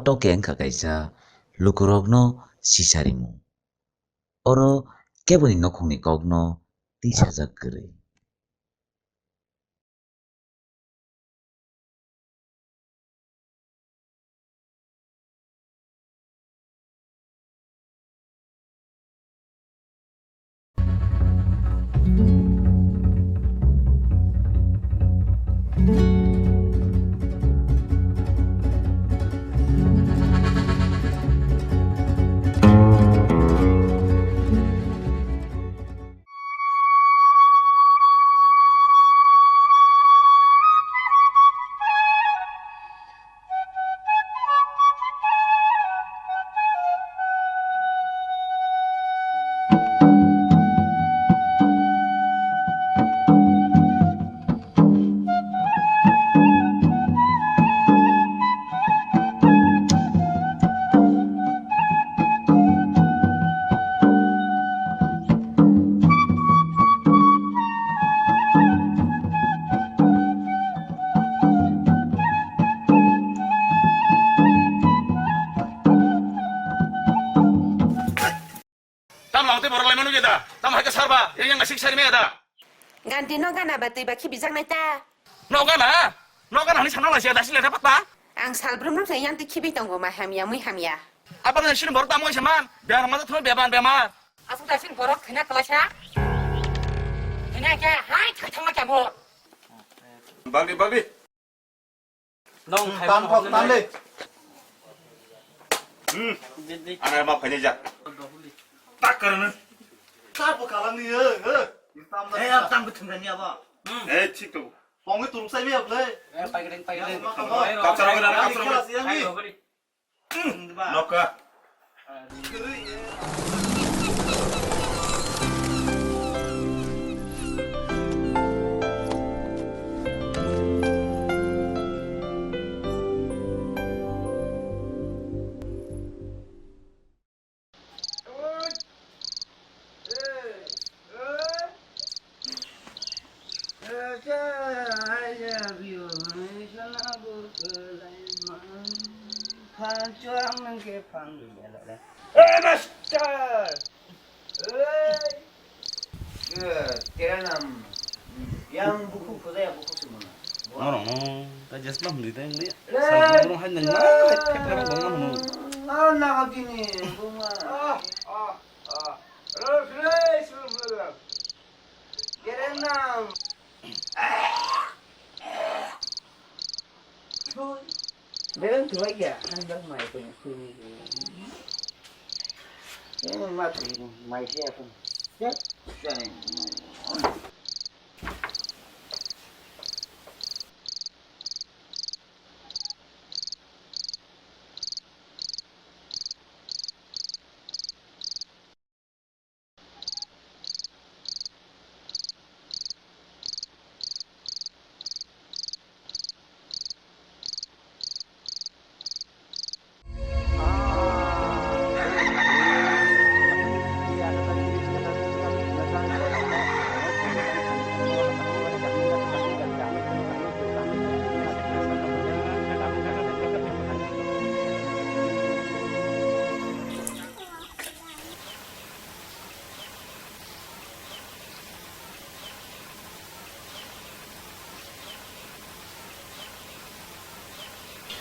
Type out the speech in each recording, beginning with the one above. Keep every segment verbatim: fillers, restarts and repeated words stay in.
Toke wngkha kaisa lukurokno sisarimung. Oro keboni nokhungni kokno tisajak kwrwi. Tam lang tei borok lai manu ya da. Tam hai ka sarba, yang yang asik sari me ya da. Ganti no gana ba twi ba khibi jak nai ta. No gana, no gana ni sana la sia da sila ta pata. Ang sal brum brum sai yang twi khibi tongo ma hamya mui hamya. Apa na sini borok tam oi saman, biar mata thuma beban bemar. Asuk da sini borok thina kala sa. Thina kya hai thang thang ma kya mo. Babi, babi. Nong Hmm, khai tan mano thok, hwnwi tan nai. Le. Hmm. Ana ma phaini ja. Tak karana. Sabo kalang ni, eh, eh. Tam da. Eh, tam ko thumra ni abo. Hmm. Eh, thik to. Pongwi turuk sai mi aple. Eh, pai gring, pai gring. Yang ma kamo. Kachara gana, kachara gana. Yang ni. Pai gring. Noka. Hey, master! Hey! Kera nam. Yang buku kuda ya buku semua. Norong no, ta jesma hwnwi ta wngli. Sal borok hai nang na, hai thep lama bangma hwnwi. Ah, na gini, bunga. Ah, ah, ah. Ros, ros, ros, ros. Kera nam. Bereng tuwai ya, handang mai ko ni kuni. Eh, mati mai siya ko. Ya, siya ni.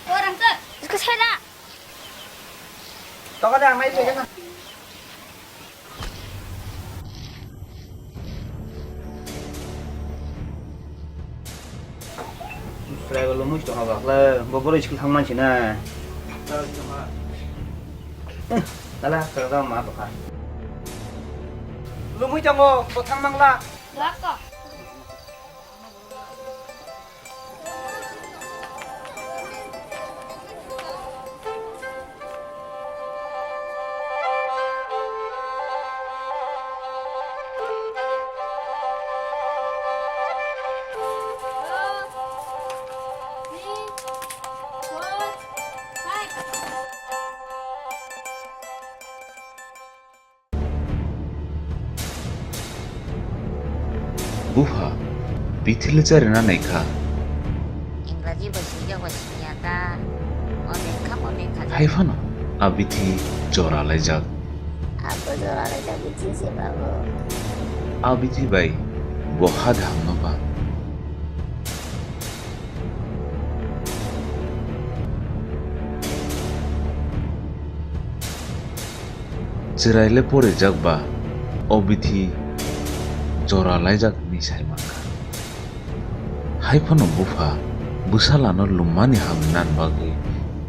Orang ke, ke sana. Toko dah, mai pegang. Srego lomwi tongma bakla, bo borok school thang mansi na. Tala, tala ma tokha. Lomwi tongo, bo thang mangla. Lako. Bupha, bithilwi charina naikha. Ingraji bai swijak bai swiya ta. O lekha, o lekha. Hai phano a bithi jora laijak. Abo jora laijak bithi se babu. A bithi bai bo ha dhamno ba. Chwraile porijak ba o bithi jora laijak hinwi sai mankha. Hai phano bupha bwsalano lummani hamrwnani bagwi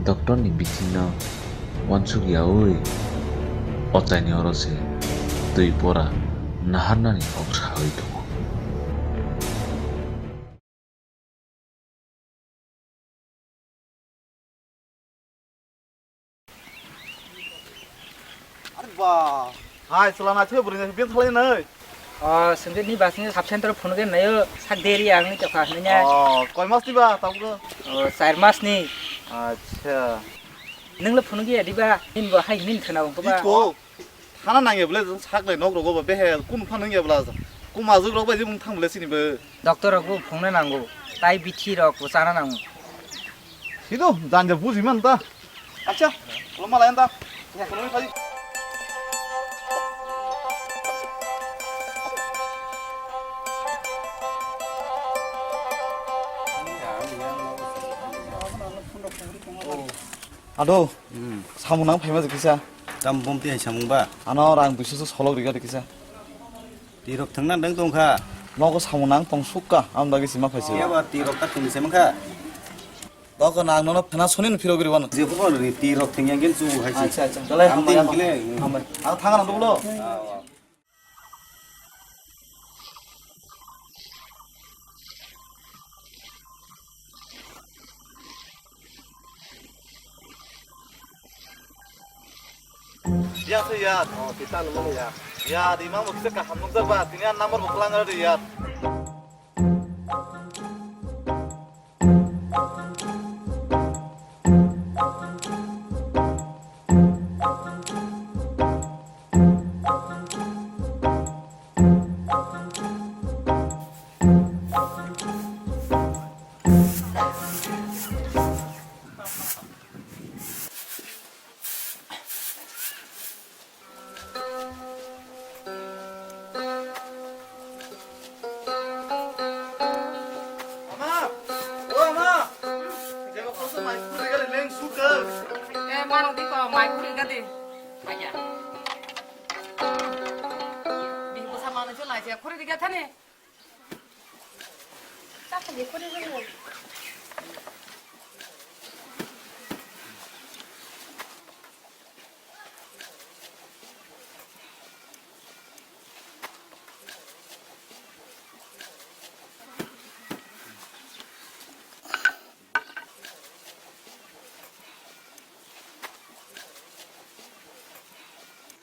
doctorni bithino uansuk yaui ochaini oro se twi pora naharnani kok saui tongo. Are ba, hai, chwla naithok bwrwi naithok, bini thalai nai. O, sengkhe ni basni sub center phone khe nayo sak deri ang ni tokha hinwi. O, koi mas ni ba, tabuk? O, char mas ni. Acha. Nwng le phone khe diba, nin bo hai nin khna wng ba. Iko. Thana nangya bwle, sak lai nok rogo ba, behe, kun phan nangya bwla. Kum azuk rok bai jibung thang bwle sini bo. Doctor rok bo phone nango, tai bithi rok bo chana nango. Sido, janja buji man ta. Acha, lo malai anta. Ya, kono phai. Ado, hmm, samung nang phaima kisa. Tam bom ti hai samung ba? Ano rang duiso so solok riga de kisa. Tirok thangna dang tongkha. Nogo samung nang tong sukka, am dagi sima phaisi. Yaba tirok ta thungni se mankha. Nogo nang nono phena sonin phirogri wano. Je ko ri tirok thangya gen chu hai si. Acha, acha. Dalai hambai, hambai. Hambai. Ang thangana dolo. Ya se ya. Oh, kita nemu ya. Ya, di mana kita kaham nukjak ba, tini an number buklang ada ya. Ama! O ama! Jeba koso mai khuri gale leng sukha. Eh, mano di ko mai khuri gade. Aja. Di ko samano chulai je khuri di gathane.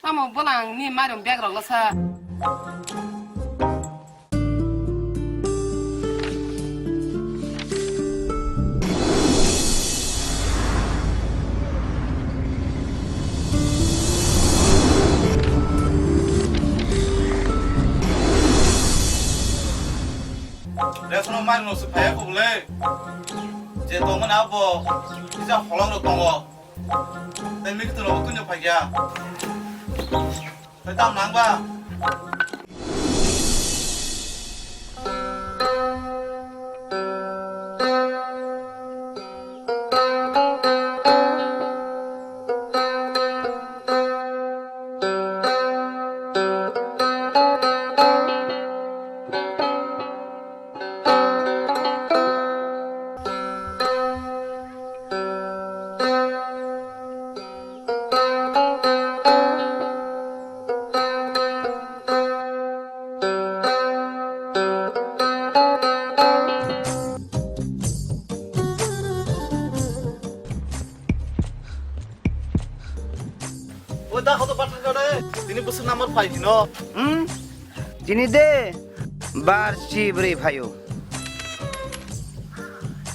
Tamo bwlang ni mairum bag rok lasa. Resono mairum se phaya ko bole. Je tongmani abo kisa holong rok tongo. Tei mikitwrwngbo tuino phaikha. Tei tam nang ba? O da, hodo bathang kade. Tini busu number five hino. Hmm? Tini de bar si bwrwi phaio.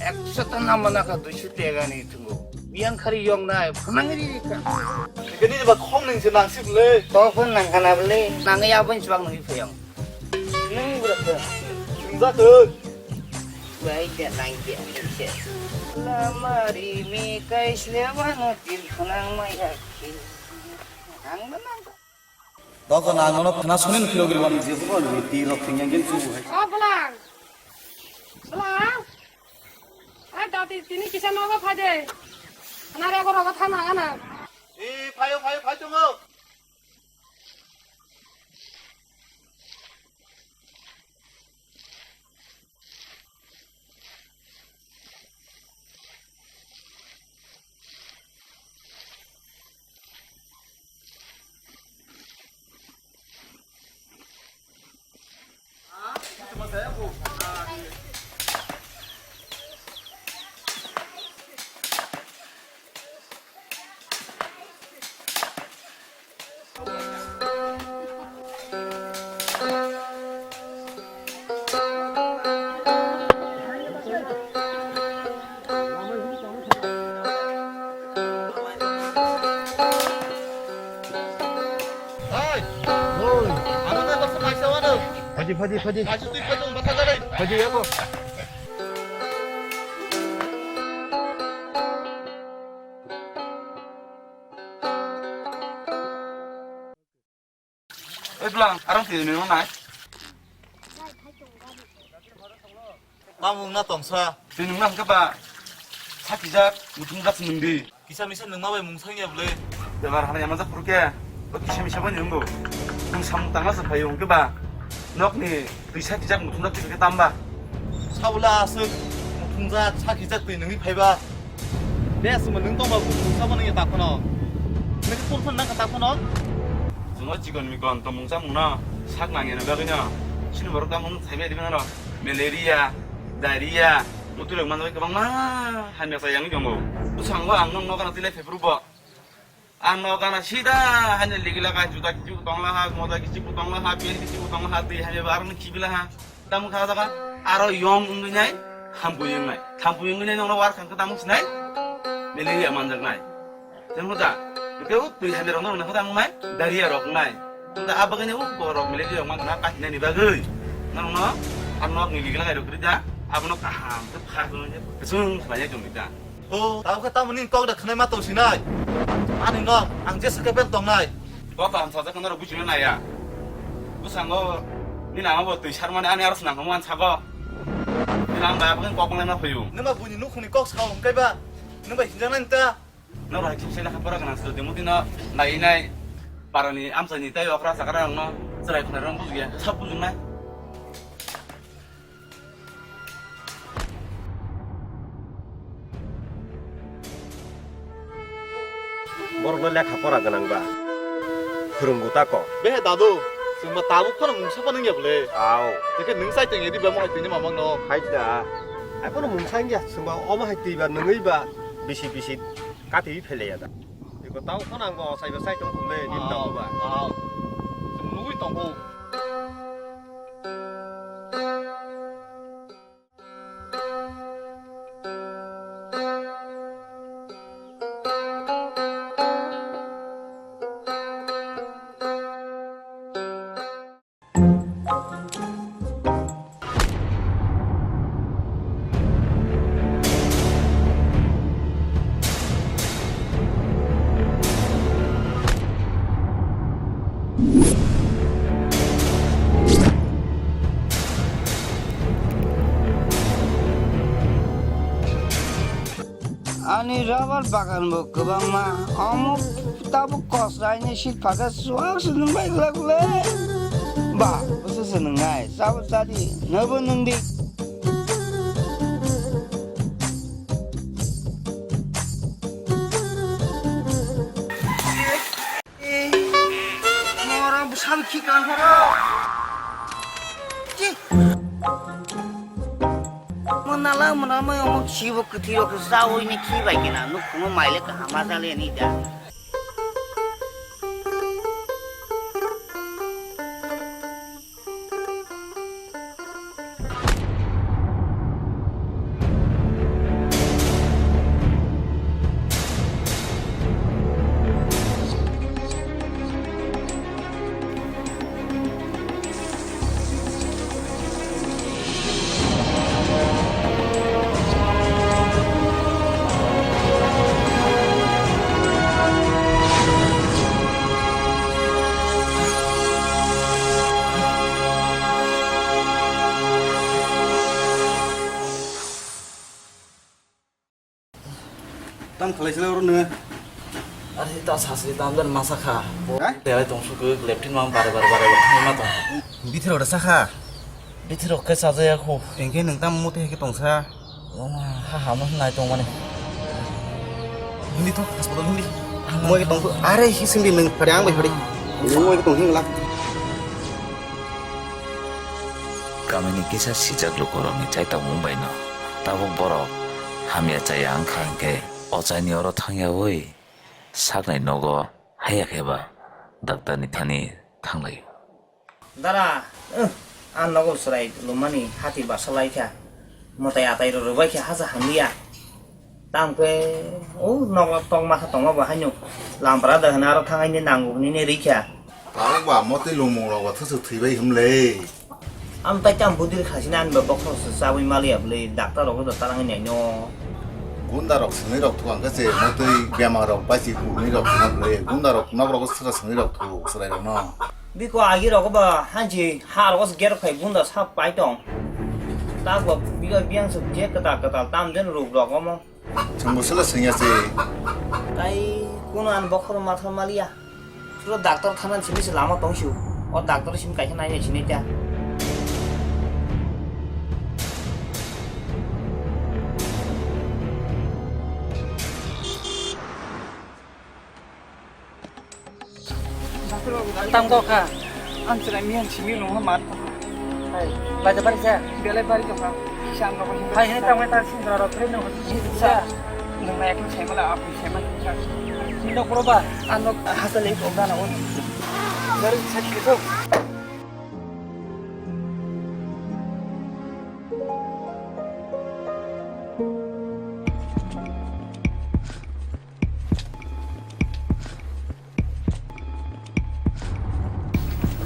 Ekso ta namo naka duiso tega ni thungo. Biyang khari yong nai, phunang ri ka. Kini ba khom ning se nang sip le. To phun nang kana bole. Nang ya phun chwang nang phayong. Ning bra ka. Jung ja tu. Bai de nang de se. Lamari mi kaisle wano tir khunang maya khil. Ang na nang. Dok na nono khna suni no philo gilwan je ko ni tir rok thing yang gen chu hai. O bwlang. Bwlang. Ai dati tini kisa nogo phai de. Nare go rogo thana ana. E phayo phayo phai tongo. Oi! Oi! Ano na basta kaisa wano? Phaji, phaji, phaji. Kaisa twi phaji, basta jare. Phaji, yabo. Oi bwlang, arang twi nung nai. Mamung na tongsa. Twi nung nang khe ba. Sakijak, muthung jak nung di. Kisa misa nung ma bai mung sangya bwle. Bemar hana yama jak phuru khe. Bo kisa misa bai nung bo. Nung samung tangla sa phayo hwnkhe ba. Nok ni twi sakijak muthung jak twi khe tamba. Sabula aswk muthung jak sakijak twi nungwi phaiba. Be aswk nwng tongba bo mungsa bo nungya takhwno. Nungkhe kurphano nangkha takhwno. Chwngno chikon mikon tongmung chamungno sak nangyana bagwino chini borok tamo wng thaibai ribana rok. Malaria, diarrhea, motwi rok manwi kwbangma hamya chayangwi tongo. Bwskango ang nokno gana twilai phaiphuru bo. Ang no gana sida hani ligila ka juda kichi bo tongla ha, moja kichi bo tongla ha, pant kichi bo tongla ha, twi hamya ba aroni kibila ha. Tamo kha jaga aro yong wngwi nai, thampui wngnai. Thampui wngwi nai nokno war khang khe tamo sinai? Malaria manjaknai. Tamo da, tei o twi hamya rokno rwna khe tamo nai? Diarrhea rok wngnai. Tamo da a bagwino o borok malaria rok mankha kasinani bagwi. Nokno, a nok ni ligila kai rok rida, abono kaham khe phar wngnai, kwchwng khlaiya tongwi da. O, tabo khe tamoni kok da khwnai ma tong sinai. Ani nok, ang je swkhe bel tongnai. Bo kaham sajak norok bujina naiya. Bwskango nini ama bo twi sarmani ani aro swnam hwnwi sago. Nini ama bai aboni kok manglai ma phaio. Nwng ba buini nukhungni kok sao hwnkhe ba, nwng bai hinjaknai ta. Norok hai kisa lekha pora gwnang se, twi motino nai nai parani amchaini tei okra chakra rokno chwrai khwnai rok bujia, sab bujungnai. Borokno lekha pora gwnang ba phwrwngbu tako. Behe dadu, chwngba tabuk phano mungsa phano wngya bwle. Aw. Teke nwng chai tong edi ba mohai tini mamang no. Hai da. Hai phano mungsa wngya, chwngba omo hai twi ba nwngwi ba bisi bisi kati phelaya da. Iko tabuk phano ang bo chai ba chai tong khumle, dim tabuk ba. Aw. Chwng nugwi tongo. Ani rubber bagan bo kwbangma, omo tabuk kosraini sit phakhe suak se nungbai glak le. Ba, bwswk se nungnai, sabo chadi, nobo nungdi. Mora bwsam khi kan horo. Chi. Mo nala mo na mo omo chibo kwthwi rok sa oi ni khi bai kena nuk khungo maile kaham ma jale ni da. Khalai sila oro nwngo. Are ta sasri ta amdan masa kha. Ha? Belai tong suk leptin mang bare bare bare bare thangma tong. Bithiro da sakha. Bithiro khe sajaya khu. Engke nung tam muti hai khe tongsa. Wah, ha ha mo nai tong mani. Hindi to, hospital hindi. Mo ke tong. Are hi sing di nung pare ang bai pare. Mo ke tong hing lak. Kamini kisa sijak lukorokni chaitokmung baino tabuk borok hamya chaya wngkha, hinkhe ochaini oro thangyawi saknai nogo haya khe ba daktarni thani thanglaio. Dara, uh, ang nogo chwrai lumani hati basa lai kha, mwtai atai rw rwbai kha, hasa hamliya. Tamo khe, o nogo tokma kha tongma bo haino lampra da hwnwi aro thang haino nango hwnwi ne rikha. Tabuk ba motwi lungmung rok ba thwswk thwibai hwnle. Am tai tam budir khasina ani ba bokhorok se chabwi maliya bwle, doctor rok da tarang ni no. Gunda rok swngwi rok thu ang khe se motwi bemar rok bai si hwnwi rok thwna bwle. Gunda rok nok rok swra swngwi rok thu chwrai rok no. Biko agi rok ba hanji ha rok ger khai gunda sa pai tong. Ta go biga biang se je kata kata tam den ruk rok omo. Chwng bo sele swngya se. Tai kuno an bokhorok matha maliya. Suro doctor thana simi se lama tong siu. O doctor simi kaisa nai nai sinai ta. Tang kok kha. Ang chwrai miyan simi rung ha mat. Hai, baja bari sa. Belai bari kha. Sam no hin. Hai, hai, tang mai tar sin dra ro train no hin sa. Nung na ek sai mala ap sai mala. Hin dok pro ba. Ang nok hasa le ko gana on. Gari sa ki so.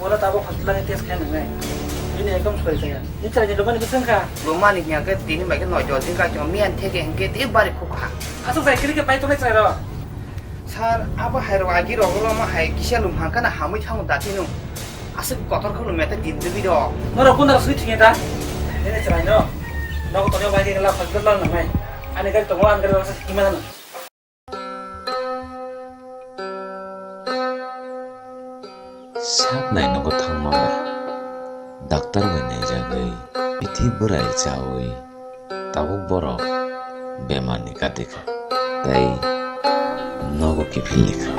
Bola tabuk hospital ni test khe nangnai. Bini ekdom sori kaya. Ni chai ni lobani bwswng kha. Lomani hingya khe tini bai khe noi jol jin kha chong miyan theke hingke te bari khuk kha. Aswk sai kiri khe pai tongnai chai ro. Sir, abo hai rok agi rok ro ma hai kisa lum hangkha na hamui thango dati nung. Aswk kotor khe lum ya te din dwi rok. Norok kunda sui thingya da. Nini chai no. Nogo tonyo bai khe la hospital la nangnai. Ani gari tongo an gari rok sa hima na. Saknai nogo thangma bai daktar bai naijagwi bithi bwrai chawi tabuk borok bemarni kati kha tei nogo kiphilwi kha.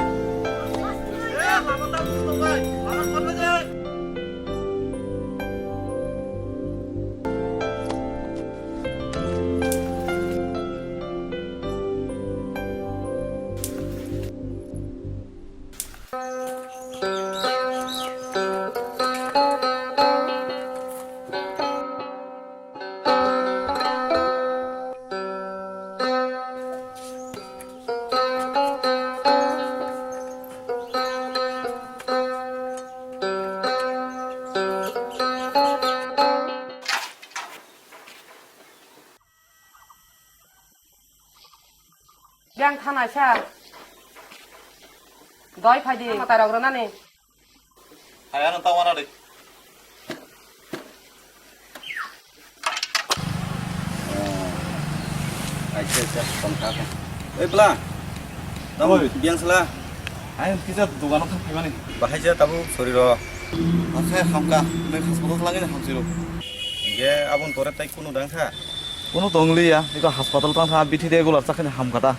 Yang thana sa. Doi phai di. Mata rok rana ni. Hai ano tawara de. Acha acha tong kha kha. Oi bla. Tamo. Oi. Biang sala. Hai kisa dogano thang phaimani. Bahai ja tabo sori ro. Acha hamka. Nang hospital thangni hamsi ro. Ge abon tore tai kunu dang kha. Kunu tongliya, iko hospital tang tha bithi regular chakhani hamkha ta.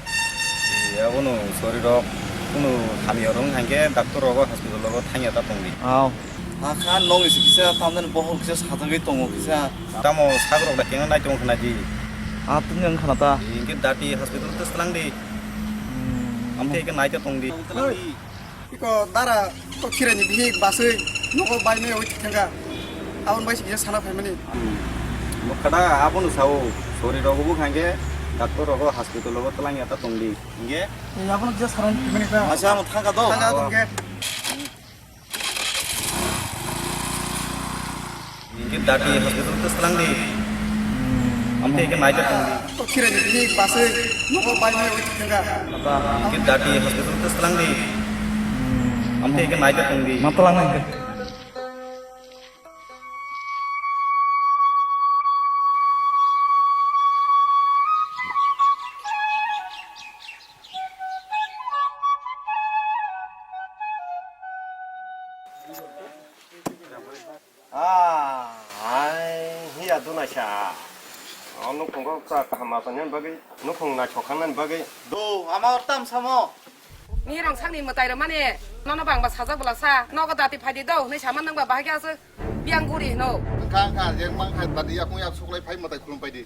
Abono sori rok kunu hamya rong hangke doctor rogo hospital rogo thangya ta tongdi. Aw. Hakha nongni si kisa tamjani bohol kisa sajagwi tongo kisa. Tamo sagrok da kenga nai tong khna di. Ah, tungni ang khna ta. Hingke dati hospital te slang di. Hmm. Amte ke nai ta tongdi. Oi. Iko dara, iko khirani bihik baswi nogo bai maya oi thangkha. Aboni bai se kisa sana phaimani. Mokha da abono sao, sori rogo bo hangke doctor rogo hospital rogo twlang ya ta tongdi. Hingke? Abono kisa sana phaimani kha. Masa amo thangkha do? Thangkha tongke. Hingke dati hospital te slang di. Amte ke nai ta tong di. To khirani bini basai nogo bai mai oi thangkha. Hingke dati hospital te slang di. Amte ke nai ta tong di. Matlang nai. Ah, ai, hiya dunaisa. O nukhungo cha kaham achaina bagwi, nukhung naithok khanani bagwi. Do, ama or tam samo. Ni rong sakni mwtai rw mani, nono bangba sajak bwla sa, nogo dati phaidi do, hwnwi sama nwngba bahai khe aswk biyang guri hwno. Wngkha, wngkha, jeng mang khai badi yakung yak suklai phai mwtai khulum paidi.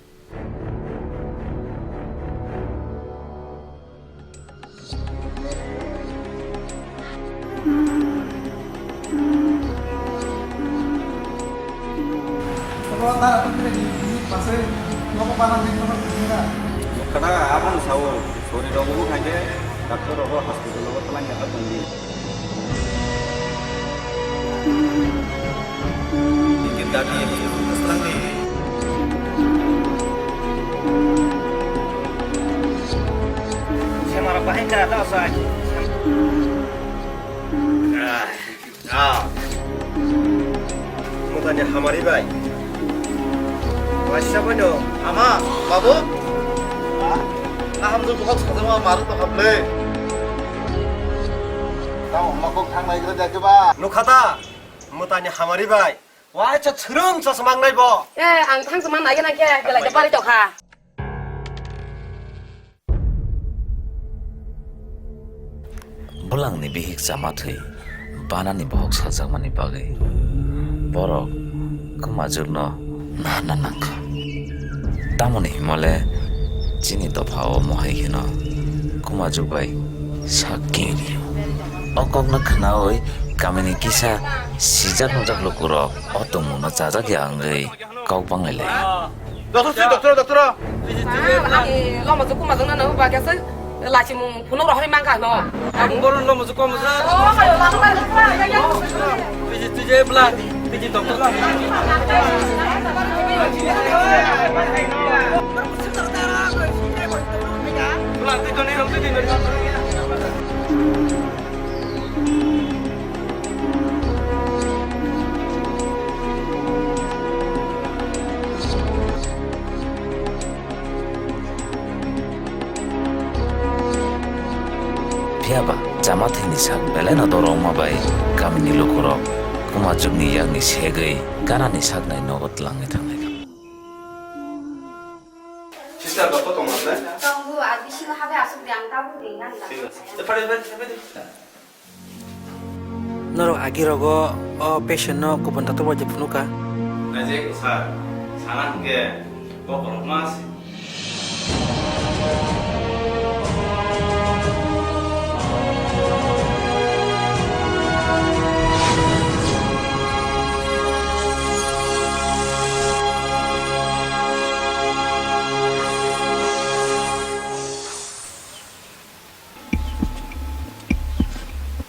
Kada abang sao, sori rok wng hai khe, doctor rok hospital o twlang ya tongdi. Ikit dagi, selang di. Semara bahai kara tau sai. Ah, ah. Mutani hamari bai. Waisa bai no. Ama, babu. Kaham tu buhok sajama maru to hable. Tamo makok thang nai gre jake ba. Nukhata, mutani hamari bai. Waisa chwrwng chasma wngnai bo. Eh, ang thang chuma nai gana khe, belai de bari tokha. Bwlangni bihik chama thwi banani bohok sajakmani bagwi borok kwmajwkno naharna nangkha. Tamoni himole chini dophao mohai kheno kwmajwk bai sak kiri. O kokno khnaui kamini kisa sijak nungjak lukurok o tongmungno chajak ya wngwi kok banglai lai. Doctor, si doctor, doctor. Ani lomo juku majung na nang ba kesa lachimung phunuk rohori mangka no. Ang boron lomo juku majung. Oh, ayo, lamu ba. Tiji, tiji bla, tiji doctor bla. Bla, tiji ni, tiji ni. Phiya ba, chama thwini sak belai no dorok wngma bai kamini lukurok kwmajwkni yakni segwi ganani saknai nogo twlangwi thanglaikha. Sister, doctor tong na ble? Tongo, ar bisingo habai aswk de, ang tabuk de, nang. Thik ase. E, phai, phai, phai, phai. Norok agi rogo o patient no kubun doctor bai phunukha. Naijek sir, sana hwnkhe bokolok ma se.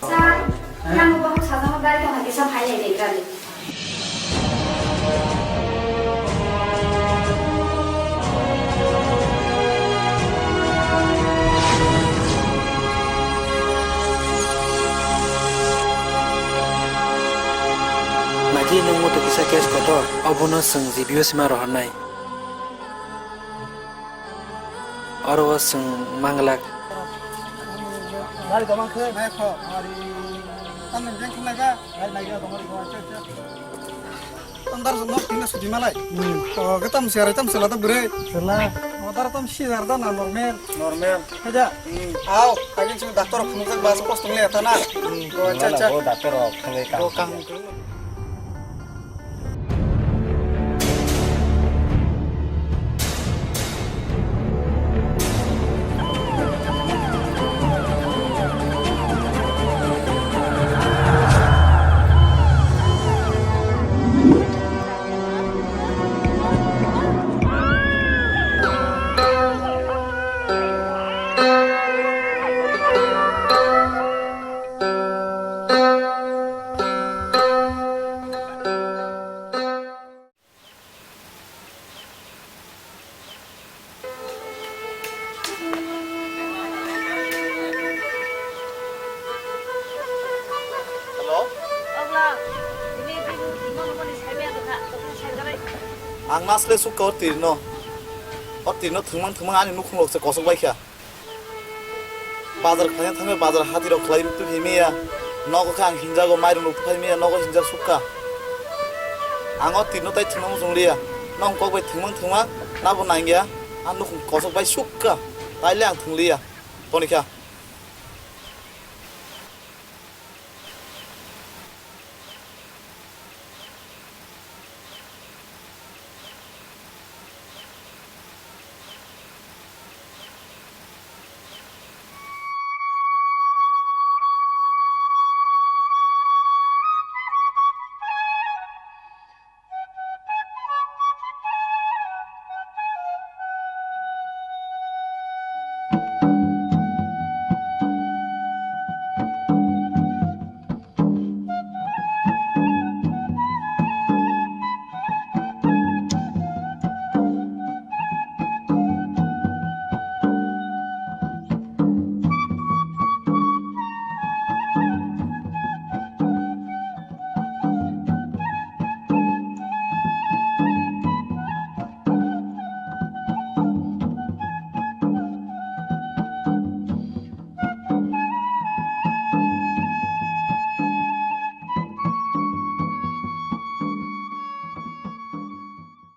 Sir, nang bo sajama gari tong hai kisa phai nai nai gari. Naji nung mutu kisa case kotor, obono chwng G B O sima rohornai. Oro o chwng manglak. Gari gomang khe. Nai kho, gari. Tamni jeng khlai ba? Gari nai ga gomang kho, chak, chak. Tamdar nok tina sudi malai. Hmm. O, ke tam siarai tam sela ta bwrwi. Sela. O, dar tam si dar da na normal. Normal. Haja. Hmm. Au, agin sini doctor phunuk jak bas kos tung le ta na. Hmm. O, chak, chak. O, doctor rok thangwi kam. O, kam. Hello? Ogla, ini, ini, ini, ini, ini, saya biar tuh, Kak. Tuh, saya biar. Ang nasle sukha o tirno. O tirno thwngmang thwngmang ani nukhung rok se kosok bai kha. Bazar khlai thangwi bazar hati rok khlai tu himi ya. Nogo khe ang hinjago, mairung rok phai miya, nogo hinjak sukha. Ang o tirno tai thwngna muchung liya. Nong kok bai thwngmang thwngma, nabo nangya. Ang nukhung kosok bai sukha. Taile ang thwng liya. Toni kha.